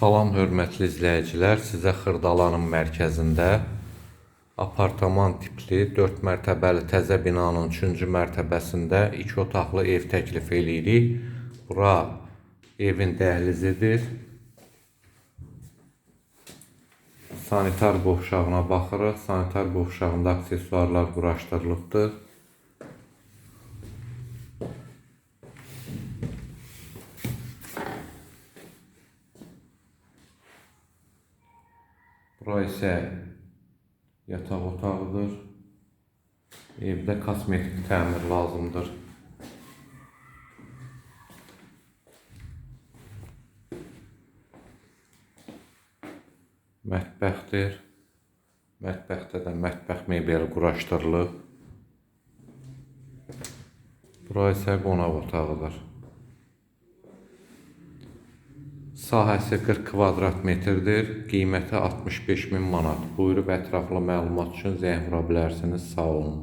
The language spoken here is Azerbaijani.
Salam hörmətli izləyicilər, sizə Xırdalanın mərkəzində apartaman tipli 4 mərtəbəli təzə binanın 3-cü mərtəbəsində 2 otaqlı ev təklif eləyirik. Bura evin dəhlizidir. Sanitar qovşağına baxırıq. Sanitar qovşağında aksesuarlar quraşdırılıbdır. Bura isə yataq otağıdır. Evdə kosmetik təmir lazımdır. Mətbəxdir. Mətbəxdə də mətbəx mebeli quraşdırılıb. Bura isə qonaq otağıdır. Sahəsi 40 kvadrat metrdir. Qiyməti 65 min manat. Buyurub ətraflı məlumat üçün zəng vura bilərsiniz. Sağ olun.